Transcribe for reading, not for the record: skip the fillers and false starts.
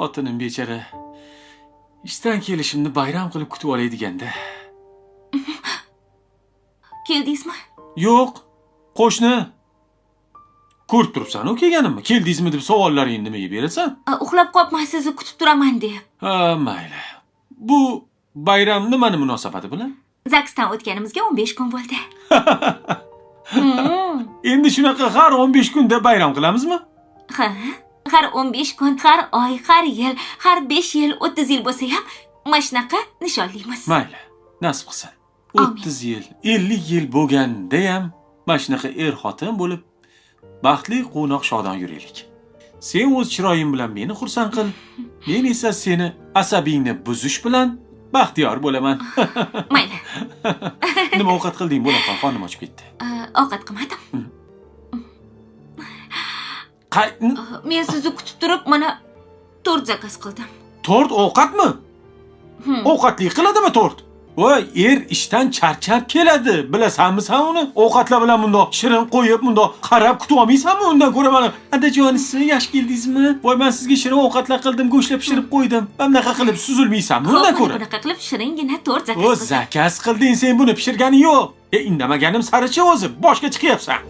Xotinim bechora ishdan kelishimni bayram qilib kutib olay deganda. Keldingizmi? Yo'q, qo'shni. Ko'rib turibsan-u kelganimmi? Keldingizmi deb savollaringni nimaga berasan? Uxlab qolibman, sizni kutib turaman deb. Ha, mayli. Bu bayram nimani munosabati bilan? ZAGSdan o'tganimizga 15 kun bo'ldi. Endi shunaqa har 15 kunda bayram qilamizmi? Ha, har 15 kun, har oy, har yil, har 5 yil, 30 yil bo'lsa ham mana shunaqa nishonlaymiz. Mayli, nasib qilsin. Amin. 30 yil, 50 yil bo'lganda ham mana shunaqa er-xotin bo'lib baxtli, quvnoq, shodon yuraylik. Sen o'z chiroying bilan meni xursand qil, men esa seni asabingni buzish bilan baxtiyor bo'laman. Mayli. Nima ovqat qilding? Bo'la qol, qornim ochib ketdi. Ovqat qilmadim. Qay Men sizni kutib turib, mana tort заказ qildim. Tort ovqatmi? Hmm. Ovqatli qiladimi tort? Voy, er ishdan charchab keladi. Bilasanmi sen uni? Ovqatlar bilan bundoq shirin qo'yib, bundoq qarab kutib olmaysanmi? Undan ko'ra mana adajonisi, yaxshi keldingizmi? Voy, men sizga shirin ovqatlar qildim, go'shtlar pishirib qo'ydim. Mana bunaqa qilib suzilmaysanmi Xo'p, undan mana ko'ra? bunaqa qilib shiringina tort заказ O, qildim. заказ qilding sen, buni pishirgani yo'q. E, indamaganim saricha o'zi boshga chiqyapsan.